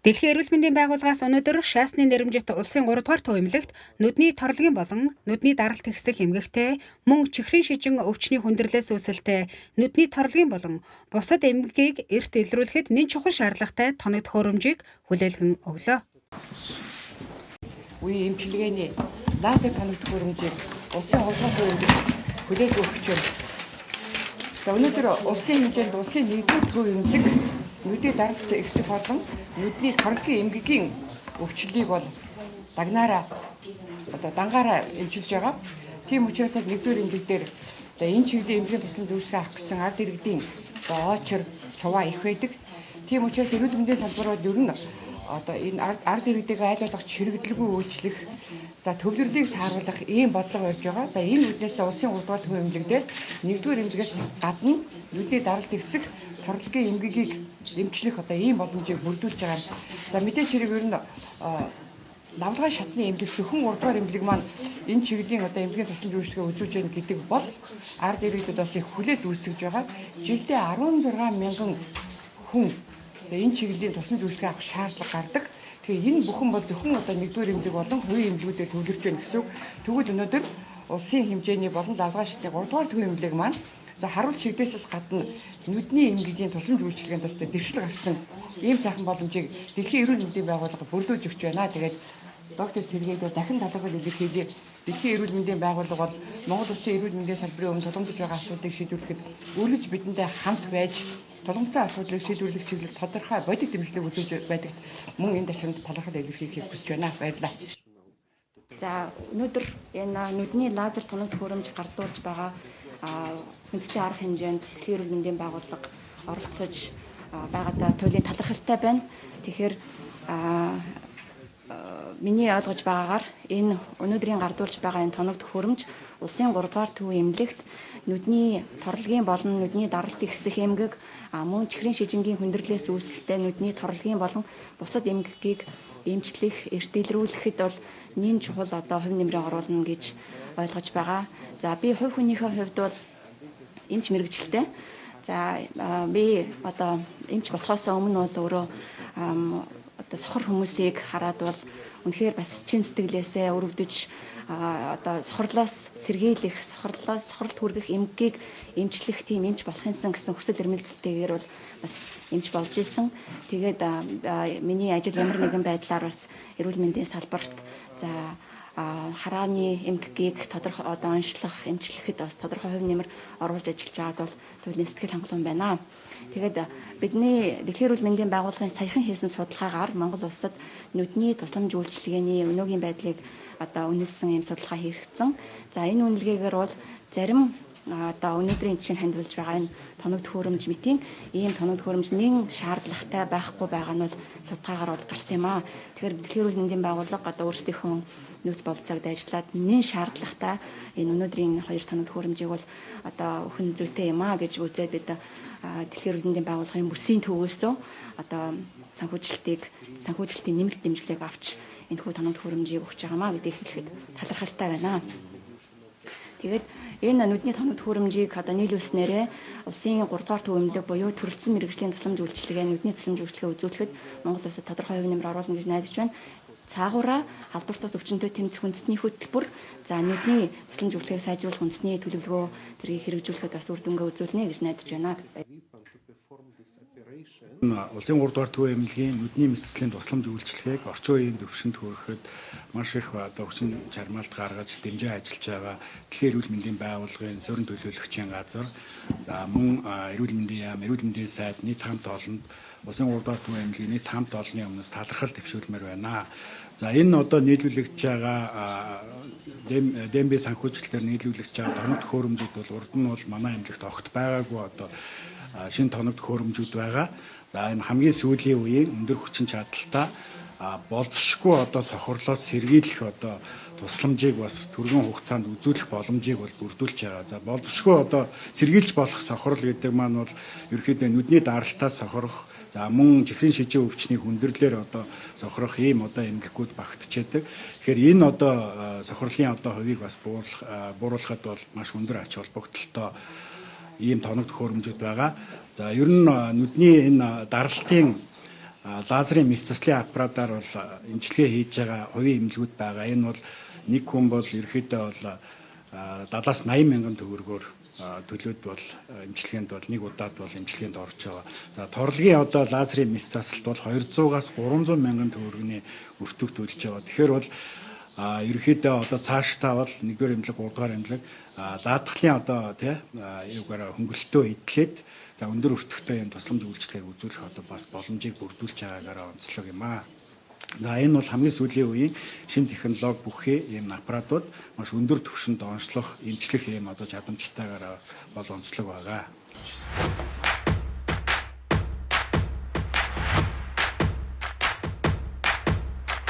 Дэлхийн эрүүл мэндийн байгууллагаас өнөөдөр шаасны нэрэмжит улсын 3 дугаар төв эмнэлэгт нүдний торлогийн болон нүдний даралт ихсэх эмгэгтэй мөн чихрийн шижин өвчний хүндрэлээс үүсэлтэй нүдний торлогийн болон бусад эмгэгийг эрт илрүүлэхэд нэн чухал шаардлагатай тоног төхөөрөмжийг хүлээлгэн өглөө. Үеийн эмчилгээний лазер тоног төхөөрөмжийг улсын 3 дугаар төв эмнэлэгт хүлээлгэн өгч байна. За өнөөдөр улсын хэмжээнд улсын 1-р төв эмнэлэг нүдний даралт ихсэх болон нүдний торлогийн эмгэгийн өвчлөлийг бол дагнаараа одоо дангаараа эмчилж байгаа. Тийм учраас л 1-р эмнэлэг дээр одоо энэ чиглэлийн эмнэлгийн тусламж үйлчилгээ авах гэсэн ард иргэдийн одоо очир цуваа их байдаг. Тийм учраас эрүүл мэндийн салбар бол ер нь одоо энэ ард иргэдийг аль болох чирэгдэлгүй үйлчлэх, за төвлөрлийг сааруулах ийм бодлого барьж байгаа. За энэ үүднээс улсын 3 дугаар төв эмнэлэг дээр 1-р эмнэлгээс гадна нүдний даралт ихсэх торлогийн эмгэгийг эмчлэх одоо ийм боломжийг бүрдүүлж байгаа. За мэдээч хэрэг ер нь лавлгаа шатны эмнэлэг зөвхөн 3 дугаар эмнэлэг маань энэ чиглэлийн одоо эмнэлгийн тусламж үйлчилгээ үзүүлж байна гэдэг бол ард иргэдэд бас их хүлээлт үүсгэж байгаа. Жилдээ 16 мянган хүн энэ чиглэлийн тусламж үйлчилгээ авах шаардлага гардаг. Тэгэхээр энэ бүхэн бол зөвхөн одоо 1-р эмнэлэг болон хувийн эмнэлгүүдээр төвлөрч байна гэсэн үг. Тэгвэл өнөөдөр улсын хэмжээний болон лавлгаа шатны 3 дугаар төв эмнэлэг маань за харуул чигдээсээс гадна нүдний эмгэгийн тусламж үйлчилгээнд бас дэвшил гарсан ийм сайхан боломжийг Дэлхийн эрүүл мэндийн байгууллага бүрдүүлж өгч байна. Тэгээд доктор Сергейд дахин талархал илэрхийлье. Дэлхийн эрүүл мэндийн байгууллага бол Монгол Улсын эрүүл мэндийн салбарын өмнө тулгамдж байгаа асуудлыг шийдвэрлэхэд үргэлж бидэнтэй хамт байж тулгамдсан асуудлыг шийдвэрлэх чиглэлд тодорхой бодит дэмжлэг үзүүлж байдагт мөн энэ ташрамд талархал илэрхийлэхийг хүсэж байна. Баярлалаа. За өнөөдөр энэ нүдний лазер тоног төхөөрөмж гардуулж байгаа мэдээллийн арга хэмжээнд Дэлхийн эрүүл мэндийн байгууллага оролцож байгаадаа туйлын талархалтай байна. Тэгэхээр миний ойлгож байгаагаар энэ өнөөдрийн гардуулж байгаа энэ тоног төхөөрөмж улсын 3 дугаар төв эмнэлэгт нүдний торлогийн болон нүдний даралт ихсэх эмгэг, мөн чихрийн шижингийн хүндрэлээс үүсэлтэй нүдний торлогийн болон бусад эмгэгийг эмчлэх, эрт илрүүлэхэд бол нэн чухал одоо хувь нэмрээ оруулна гэж ойлгож байгаа. За би хувь хүнийхээ хувьд бол эмч мэргэжилтэй. За би одоо эмч болохоос өмнө бол өөрөө одоо сохор хүмүүсийг хараад бол үнэхээр бас чин сэтгэлээсээ өрөвдөж одоо сохорлоос сэргийлэх, сохорлоос сохролд хүргэх эмгэгийг эмчлэх тийм эмч болох юмсан гэсэн хүсэл эрмэлзэлтэйгээр бол бас эмч болж исэн. Тэгээд миний ажил ямар нэгэн байдлаар бас эрүүл мэндийн салбарт за харааны эмгэгийг тодорхой одоо онцлох, эмчлэхэд бас тодорхой хувь нэмэр оруулж ажиллаж байгаад бол туйлын сэтгэл хангалуун байна. Тэгээд бидний Дэлхийн эрүүл мэндийн байгууллагын саяхан хийсэн судалгаагаар Монгол улсад нүдний тусламж үйлчилгээний өнөөгийн байдлыг одоо үнэлсэн ийм судалгаа хийгдсэн. За энэ үнэлгээгээр бол зарим одоо өнөөдрийн жишээ нь хандуулж байгаа энэ тоног төхөөрөмж мэтийн ийм тоног төхөөрөмж нэн шаардлагатай байхгүй байгаа нь бол судалгаагаар бол гарсан юм аа. Тэгэхээр Дэлхийн эрүүл мэндийн байгууллага одоо өөрсдийнхөө нөөц бололцоог дайжлаад нэн шаардлагатай энэ өнөөдрийн хоёр тоног төхөөрөмжийг бол одоо өхөн зүйтэй юм аа гэж үзээд бид Дэлхийн эрүүл мэндийн байгууллагын бүсийн төвөөсөө одоо санхүүжилтийн нэмэлт дэмжлэг авч энэхүү тоног төхөөрөмжийг өгч байгаа маа гэдгийг хэлэхэд талархалтай байна. Тэгээд энэ нүдний тоног төхөөрөмжийг одоо нийлүүлснээрээ улсын 3 дугаар төв эмнэлэг буюу төрөлцсөн мэргэжлийн тусламж үйлчилгээ, нүдний тусламж үйлчилгээ үзүүлэхэд Монгол улсад тодорхой хувь нэмэр оруулна гэж найдаж байна. Цаагаараа халдвартаас өвчнөд тэмцэх үндэсний хөтөлбөр, за нүдний тусламж үйлчилгээг сайжруулах үндэсний төлөвлөгөө зэргийг хэрэгжүүлэхэд бас үр дүнгээ үзүүлнэ гэж найдаж байна. Улсын 3 дугаар төв эмнэлгийн нүдний мэсцлийн тусламж үйлчилгээг орчин үеийн төвшөнд хүрэхэд маш их одоо хүчин чармаалт гаргаж дэмжин ажиллаж байгаа Дэлхийн эрүүл мэндийн байгууллагын суурин төлөөлөгчийн газар, за мөн эрүүл мэндийн яам, эрүүл мэндийн сайд нийт хамт олонд улсын 3 дугаар төв эмнэлгийн нийт хамт олонны өмнөөс талархал дэвшүүлмээр байна. За энэ одоо нийлүүлэгдэж байгаа ДМБ санхүүжилтээр нийлүүлэгдэж байгаа тоног төхөөрөмжүүд бол урд нь бол манай эмнэлэгт огт байгаагүй одоо шинэ тоног төхөөрөмжүүд байгаа. За энэ хамгийн сүүлийн үеийн өндөр хүчин чадалтай болзошгүй одоо сохорлоос сэргийлэх одоо тусламжийг бас түргэн хугацаанд үзүүлэх боломжийг бол бүрдүүлж байгаа. За болзошгүй одоо сэргийлж болох сохорол гэдэг маань бол ерөнхийдөө нүдний даралтаас сохорох, за мөн чихрийн шижин өвчний хүндрэлээр одоо сохрох ийм одоо эмгэгүүд багтчихэдэг. Тэгэхээр энэ одоо сохорлын одоо хувийг бас бууруулахад бол маш өндөр ач холбогдолтой Ийм тоног төхөөрөмжүүд байгаа. За ер нь нүдний энэ даралтын лазерын мэс заслын аппаратаар бол эмчилгээ хийж байгаа хувийн эмнэлгүүд байгаа. Энэ бол нэг хүн бол ерөөхдөө бол 70-аас 80 мянган төгрөгөөр төлөөд бол эмчилгээнд бол нэг удаад бол эмчилгээнд орж байгаа. За торлогийн одоо лазерын мэс заслалт бол 200-аас 300 мянган төгрөгийн өртөг төлж байгаа. Тэгэхээр бол ерөөхдөө одоо цаашдаа бол 1-р эмнэлэг, 3-р эмнэлэг даатгалын одоо тий юугаараа хөнгөлөлтөө эдлээд за өндөр өртөгтэй юм тусламж үйлчилгээг үзүүлэх одоо бас боломжийг бүрдүүлж байгаагаараа онцлог юм аа. За энэ бол хамгийн сүүлийн үеийн шинэ технологи бүхий ийм аппаратууд маш өндөр түвшинд онцлох, эмчлэх ийм одоо чадамжтайгаар бол онцлог байгаа.